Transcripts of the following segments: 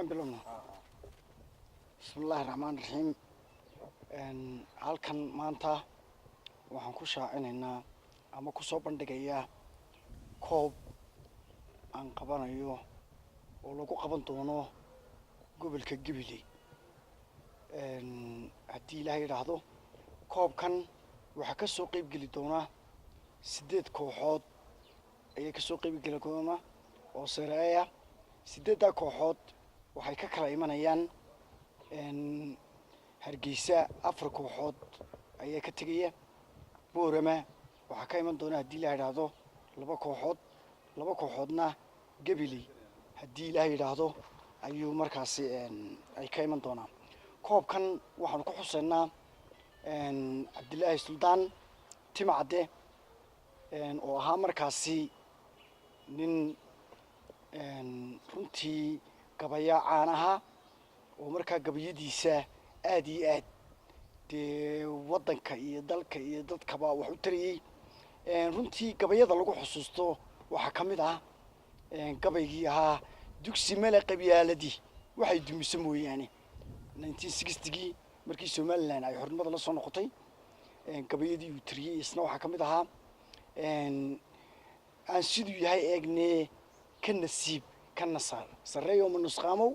Bilowna. Bismillahi raxmaan raxiim. Halkan maanta waxaan ku shaacinaynaa ama kusoo bandhigayaa koob aan qabanayo oo lagu qaban doono gobolka Gabiley, haddii Ilaahay yidhaahdo. Koobkan waxaa ka soo qeyb geli doona siddeed kooxood ayaa kasoo qeyb geli doona oo sereeya. Sideeddaa kooxood waxay ka kala imanayaan Hargeysa, afar kooxood ayaa ka tegaya. Boorama waxaa ka iman doona, haddii Ilaha yidhaahdo, laba kooxood, laba kooxoodna Gabiley, haddii Ilaah yidhaahdo, ayuu markaasi ay ka iman doonaan. Koobkan waxaanu ku xuseynaa Cabdilaahi Suldaan Timacadde oo ahaa markaasi nin runtii gabaya caan ahaa oo markaa gabayadiisa aada iyo aad dee waddanka iyo dalka iyo dadkaba wax u tarayey. Runtii gabayada lagu xusuusto waxaa ka mid ah gabaygii ahaa "Dugsi male qabyaaladii waxay dumiso mooyaane". 1960-gii markii Somaliland ay xornimada la soo noqotay, gabayadii uu tiriyey isna waxaa ka mid ahaa "Aan siduu yahay eegne, ka nasiib ka nasaar, sarreeyo ma nusqaamow,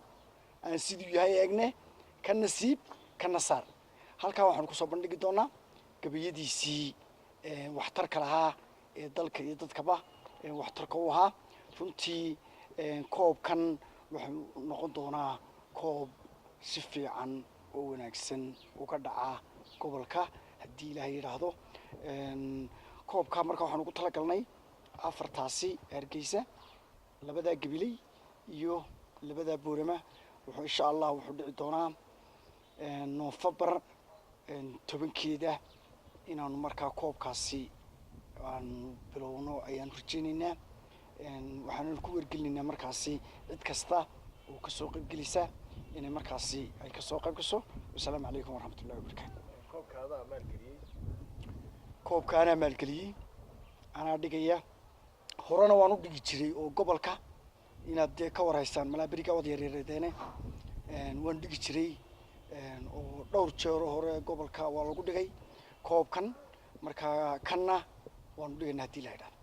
aan siduu yahay eegne, ka nasiib ka nasaar". Halkaa waxaanu kusoo bandhigi doonaa gabayadiisii waxtarka lahaa ee dalka iyo dadkaba waxtarka u ahaa. Runtii koobkan wuxuu noqon doonaa koob si fiican oo wanaagsan uga dhaca gobolka, haddii Ilaahay yidhaahdo. Koobka marka waxaan ugu talagalnay afartaasi Hargeysa, labadaa Gabiley iyo labadaa Boorama. Wuxuu insha Allah wuxuu dhici doonaa Noofembar 10-keeda. Inaanu markaa koobkaasi aanu bilowno ayaanu rajeyneynaa. Waxaananu ku wargelinaynaa markaasi cid kasta oo kasoo qaybgelisa inay markaasi ay kasoo qayb gasho. Wasalaamu calaykum waraxmatullahi wabarakaatu. Koobka adaa maalgeliyey? Koobka anaa maalgeliyey, anaa dhigaya. Horena waan u dhigi jiray oo gobolka inaad dee ka warhaysaan malaa, berigaa wad yaryareedeene, waan dhigi jiray oo dhowr jeero hore gobolka waa lagu dhigay koobkan. Marka kanna waanu dhigayna, haddii la idhahdo.